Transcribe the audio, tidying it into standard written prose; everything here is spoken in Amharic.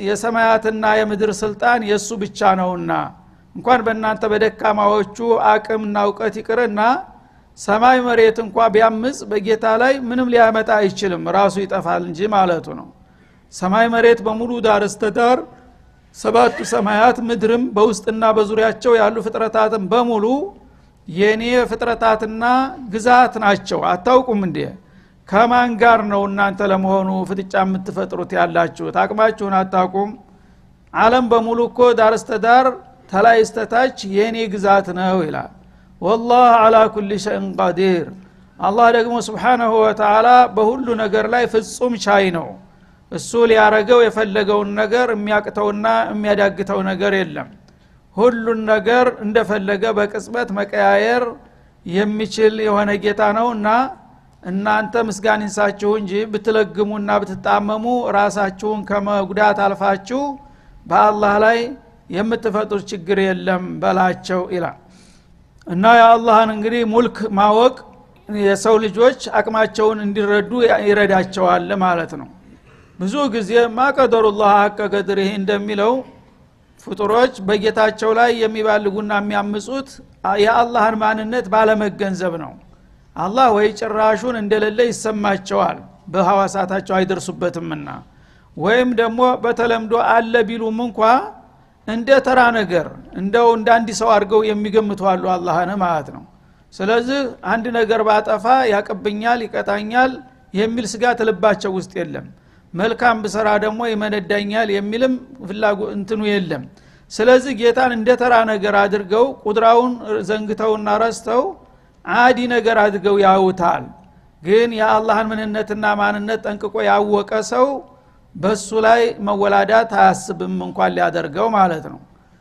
የሰማያትና የምድር ስልጣን የሱ ብቻ ነውና እንኳን በእናንተ በደካማዎቹ አቅምና እውቀት ይቅርና ሰማይ መሬት እንኳን ቢያምጽ በጌታ ላይ ምንም ሊያመጣ አይችልም፣ ራሱ ይጠፋል እንጂ ማለቱ ነው። ሰማይ መሬት በሙሉ ዳር እስከ ዳር ሰባቱ ሰማያት ምድርም በውስጥና በዙሪያቸው ያሉ ፍጥረታትም በሙሉ የኔ ፍጥረታትና ግዛት ናቸው። አታውቁም እንዴ? ከማን ጋር ነው እናንተ ለመሆኑ ፍጥጫ የምትፈጥሩት ያላችሁት? አቅማችሁን አታውቁም? ዓለም በሙሉ እኮ ዳር እስከ ዳር ተላይ እስከ ታች የኔ ግዛት ነው ይላል። ወላሁ ዐላ ኩሊ ሸይን ቀዲር። አላህ ደግሞ ሱብሓነሁ ወተዓላ በሁሉ ነገር ላይ ፍጹም ቻይ ነው። እሱ ሊያረገው የፈለገውን ነገር የሚያቅተውና የሚያዳግተው ነገር የለም። ሁሉን ነገር እንደፈለገ በቅጽበት መቀያየር የሚችል የሆነ ጌታ ነውና እናንተ ምስጋና ይንሳችሁ እንጂ ብትለግሙና ብትጣመሙ ራሳችሁን ከመጉዳት አልፋችሁ በአላህ ላይ የምትፈጥሩት ችግር የለም በላቸው ይላል። እና የአላህን እንግዲህ ሙልክ ማወቅ የሰው ልጆች አቅማቸውን እንዲረዱ ይረዳቸዋል ማለት ነው። ብዙ ጊዜ ማቀደሩላህ ሐቀ ቀድሪሂ እንደሚለው ፍጡሮች በጌታቸው ላይ የሚባልጉና የሚያምጹት የአላህን ማንነት ባለመገንዘብ ነው። አላህ ወይ ጭራሹን እንደሌለ ይሰማቸዋል በሐዋሳታቸው አይደርሱበትምና፣ ወይም ደግሞ በተለምዶ አለ ቢሉም እንኳ እንደ ተራ ነገር እንደው እንደ አንድ ሰው አድርገው የሚገምቱ አሉ አላህን ማለት ነው። ስለዚህ አንድ ነገር ባጠፋ ያቀብኛል ይቀጣኛል የሚል ስጋት ልባቸው ውስጥ የለም። መልካም ብሰራ ደግሞ ይመነዳኛል የሚልም ፍላጎት እንትኑ የለም። ስለዚህ ጌታን እንደ ተራ ነገር አድርገው ቁድራውን ዘንግተውና ረስተው አዲ ነገር አድርገው ያውታል። ግን የአላህን ምንነትና ማንነት ጠንቅቆ ያወቀ ሰው በሱ ላይ መወላዳት አያስብም እንኳን ሊያደርገው ማለት ነው።